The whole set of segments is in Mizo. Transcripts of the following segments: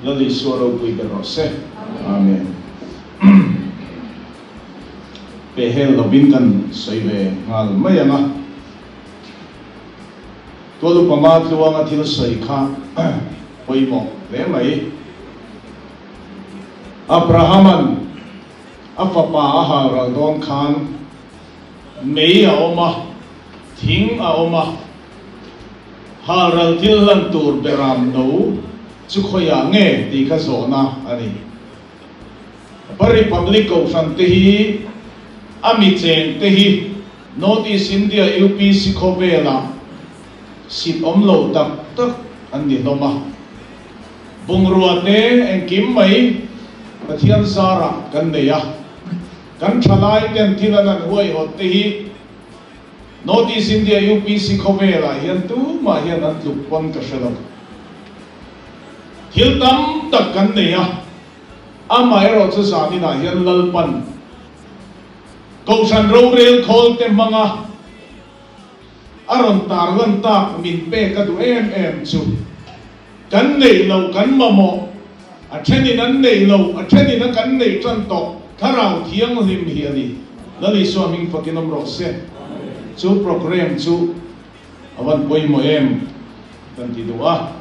Lal Isua ropui ber rawh se. Amen. Pehhel lovin kan sawi ve nghal mai ang a. Tualupama tluanga thil sawi kha pawimawh hle mai. Abrahama'n a fapa a halral dawn khan mei a awm a, thing a awm a, halral thil hlan tur beram no chu khawiah nge tih kha zawhna a ni. Upper Republic Kohhran te hi a mi cheng te hi North East India UPC khawvelah sit awm lo tak tak an ni hlawm a. Bungrua te engkim mai Pathian zarah kan nei a, kan thalai ten thil an han huaihawt te hi North East India UPC khawvelah hian tumah hian an tluk pawn ka hre lo. Thil tam tak kan nei a, amaherawh chu zaninah hian Lalpan Kohhran rorel khawl te hmanga a rawn tarlan tak min pek a duh em em chu kan neih loh kan mamawh, a thenin an neih loh, a thenin a kan neih tan tawh Thlarau Thianghlim hi a ni. Lal Isua hming fakin awm rawh se. Chu programme chu a van pawimawh em kan ti duh a,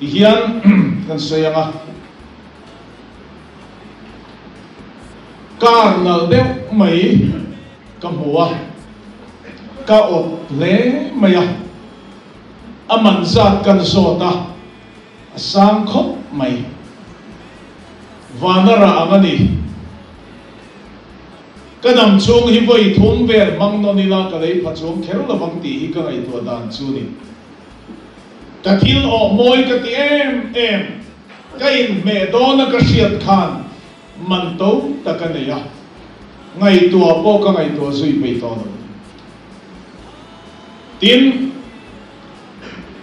tihian kan sawi ang a. Car nalh deuh mai ka hmu a, ka awt hle mai a, a man zat kan zawt a, a sang khawp mai. Vana rah ang a ni. Ka dam chhung hi vawi thum vel hmang nawn ila ka lei pha chuang kher lovang tih hi ka ngaihtuah dan chu ni. Ka thil awh mawi ka ti em em. Ka inhmeh dawna ka hriat khan man to tak a nei a, ngaihtuah pawh ka ngaihtuah zui peih tawh lo. Tin,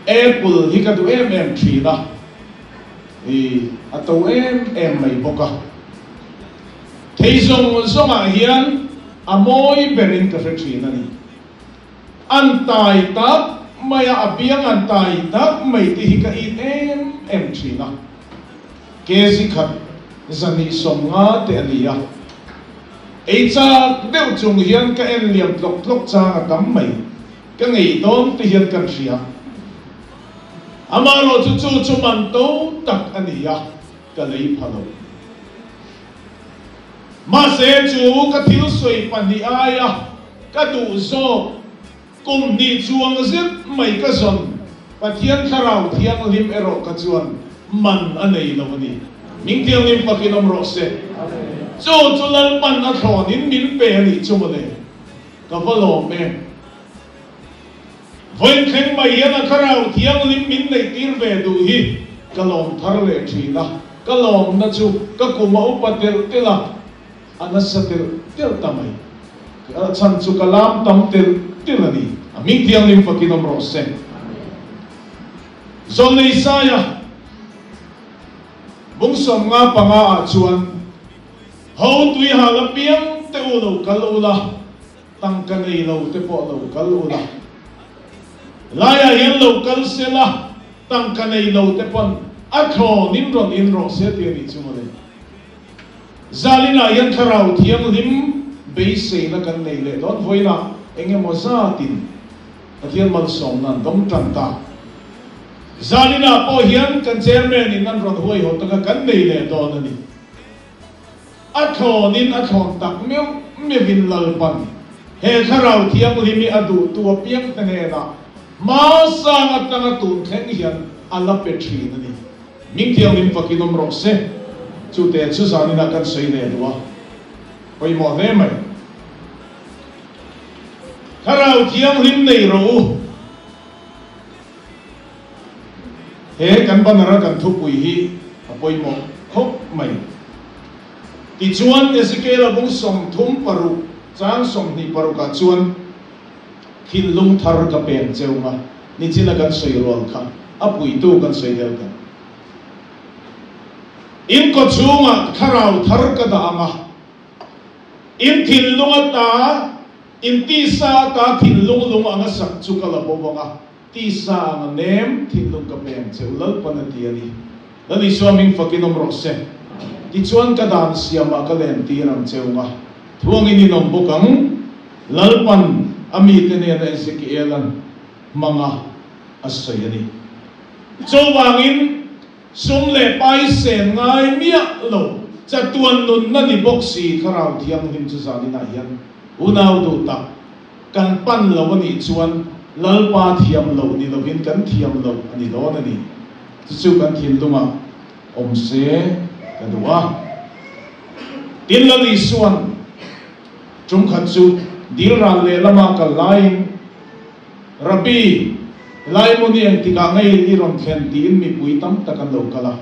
Apple hi ka duh em em thin a, i a to em em mai bawk a. Thei zawng zawngah hian a mawi berin ka hre thin a ni. An tai tak mai a, a biang an tai tak mai tih hi ka it em em thin a. Kg khat zahnih 50 te a ni a. Ei chak deuh chung hian ka en liam tlawk tlawk chang a tam mai. Ka ngei dawn te hian kan hria. Amaherawh chu chu chu man to tak a ni a, ka lei pha lo. Mahse chu ka thil sawi pahnih aia ka duh zawk kum hnih chuang zet mai ka zawn Pathian Thlarau Thianghlim erawh ka chuan man a nei lo a ni. Ming Thianghlim fakin awm rawh se. Chu chu Lalpan a thlawnin min pe a nih chu mawle. Ka va lawm em. Vawiin thleng mai hian a Thlarau Thianghlim min neihtir ve duh hi ka lawm thar leh thin a, ka lawmna chu ka kum a upa telh telh a, a nasa telh telh ta mai. A chhan chu ka lam tam telh telh a ni. A hming Thianghlim fakin awm rawh se. Zawlnei Saia bung 55 ah chuan, Ho tuihal apiang te u lo kal ula, Tangka nei lo te pawh lo kal ula, laiah hian lo kal se la, tangka nei lo te pawn a thlawn in rawn in rawh se tih a nih chu mawle. Zalinah hian Thlarau Thianghlim beiseina kan nei leh dawn vawiinah eng emaw zatin Pathian malsawmna an dawng tan ta. Zalinah pawh hian kan Chairman in an rawn huaihawt anga kan nei leh dawn a ni. A thlawnin a thlawn tak meuh meuhin Lalpan he Thlarau Thianghlim hi a duhtu apiangte hnenah hmasang atanga tun thleng hian a la pe thin a ni. Ming Thianghlim fakin awm rawh se. Chute chu zaninah kan sawi leh duh a pawimawh hle mai. Thlarau Thianghlim nei rawh u. He kan banner a kan thupui hi a pawimawh khawp mai. Tichuan, Ezekiel-a bung 36 chang 26 ah chuan thinlung thar ka peng cheu nga, nichina kan sawi rual kha a puitu kan sawi del ta. In kawchhungah thlarau thar ka dah ang a, in thinlung ata, in tisa ata thinlung lung anga sak chu ka la bo ang a. Tisa anga nem thinlung ka pe ang che u Lalpan a ti a ni. Lal Isua hming fakin awm rawh se. Tichuan ka dan siamah ka len tir ang che unga thuangin in awm bawk ang. Lalpan a mite nena Ezekiela'n hmanga a sawi a ni. Chuvangin sum leh pai sen ngai miah lo chatuan nunna ni bawk si Thlarau Thianghlim chu zaninah hian unau duh tak kan pan lo a nih chuan Lalpa thiam loh ni lovin kan thiam loh a ni dawn a ni. Chu chu kan thinlungah awm se ka duh a. Tin Lal Isua'n tum khat chu dil ral lehlamah kal laiin, Rabbi, Laimuni engtikah ngei i rawn thlen tiin mipui tam tak an lo kal a.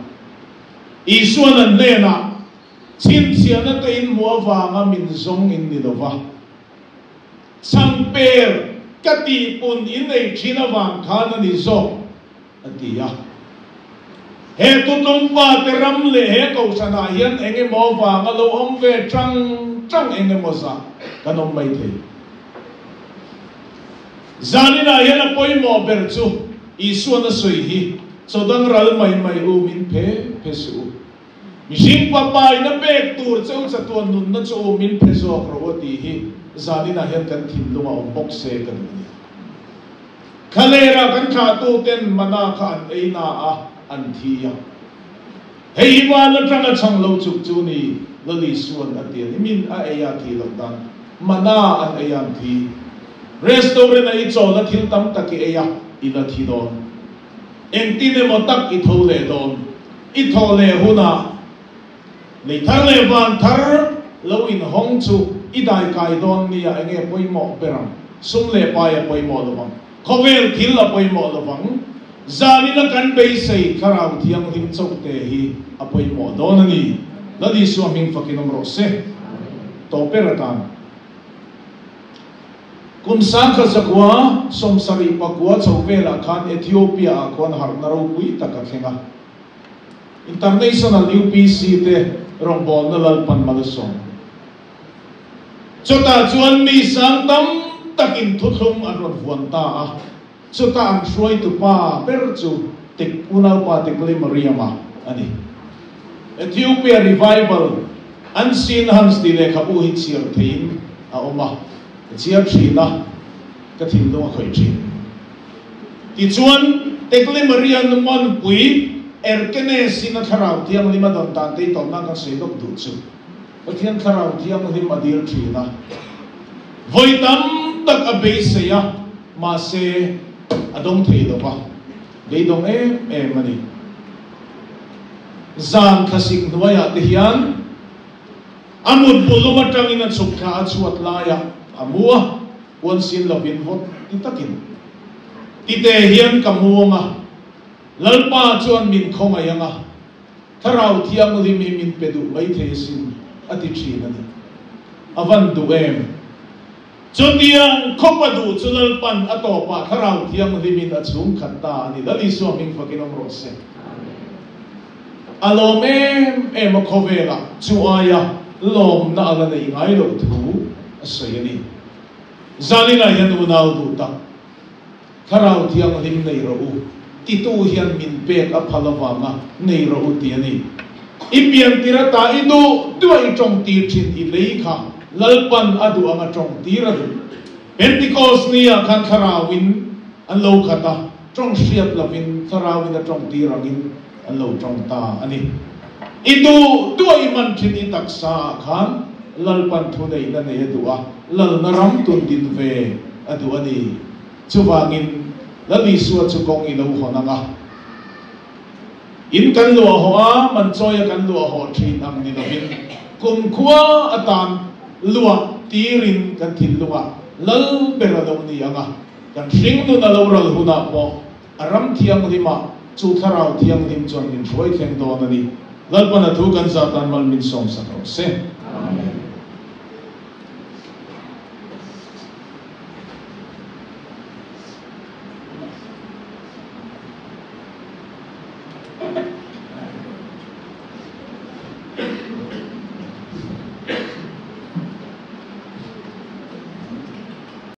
Isua'n an hnenah, Chhinchhiahna te in hmuh avanga min zawng in ni lova. Changper ka tihpun in ei thin avang khan a ni zawk, a ti a. He tutlung pate ram leh he kohhranah hian eng emaw avanga lo awm ve tang tang eng emaw zah kan awm mai thei. Zaninah hian a pawimawh ber chu Isuan a sawi hi, Chaw dang ral mai mai u min phe phe suh u. Mihring papa in a pek tur che u chatuan nunna chu u min phe zawk rawh u a tih hi zaninah hian kan thinlung a awm bawk se ka duh a ni. Thlalera kan thlahtu ten mana kha an ei na a, an thi a. Hei hi van atang a chhang lo chuk chu ni Lali Suan a ti a ni. Min a ei a thih loh dan mana an ei a an thi. Restaurant a i chawl a thil tam tak i ei a, i la thi dawn. Engtin emaw tak i tho leh dawn? I thawh leh hunah lei thar leh van thar lo inhawng chu i daikai dawn nia enge pawimawh ber ang? Sum leh pai a pawimawh lo vang, khawvel thil a pawimawh lo vang, zanina kan beisei Thlarau Thianghlim chauhte hi a pawimawh dawn a ni. Lal Isua hming fakin awm rawh se. Tawper atan. Kum 1979 chho velah khan Ethiopia-ah khuan harhna ropui tak a thleng a. International UPC te rawngbawlna Lalpan mal a sawm. Chutah chuan mi sang tam takin thuthlung an rawn vuan ta a. Chutah an hruaitu pa ber chu Tek unaupa Tekle Mariama a ni. Ethiopia Revival, Unseen Hands tih lehkhabu hi chhiar theihin a awm a, ka chhiar thin a, ka thinlung a khawih thin. Tichuan, Tekle Maria Numanpui Erkenes-in a Thlarau Thianghlim a dawn dan te hi tawnna kan sawi lawk duh chu. Pathian Thlarau Thianghlim a dil thin a, vawi tam tak a beisei a, mahse a dawng thei lo va, beidawng em em a ni. Zan thlasik hnuaiah te hian a mut bulum atangin a chhuk thla a chhuat laiah a mu a, puan sin lovin vawt ti takin tite hian ka muang a, Lalpa chuan min khawngaih ang a, Thlarau Thianghlim hi min pe duh maithei asin a ti thin a ni. A van duh em? Chutiang khawp a duh chu Lalpan a tawpah Thlarau Thianghlimin a chhung khat ta a ni. Lal Isua hming fakin awm rawh se. A lawm em em a khawvelah chu aia lawmna a la neih ngai loh thu a sawi a ni. Zaninah hian unau duh tak. Thlarau Thianghlim nei rawh u, titu hian min pek a phal avanga nei rawh u ti a ni. I piantir ata i duh duh a i tawng tir thin i lei kha Lalpan a duh anga tawng tir a duh. Pentecost ni ah khan Thlarauin an lo khat a, tawng hriat lovin Thlarauin a tawng tir angin an lo tawng ta a ni. I duh duh a i hman thin i taksa ah khan Lalpan thu neihna nei a duh a, Lalna ram tun din ve a duh a ni. Chuvangin, Lal Isua chu kawng i lo hawn ang a. In kan luah hawh a, man chawi a kan luah hawh thin ang ni lovin, kumkhua atan luah tirin kan thinlungah Lal ber a lo ni ang a. Kan hringnun a lo ral hunah pawh a ram thianghlimah chu Thlarau Thianghlim chuan min hruai thleng dawn a ni. Lalpan a thu kan zah tan mal min sawmsak rawh se.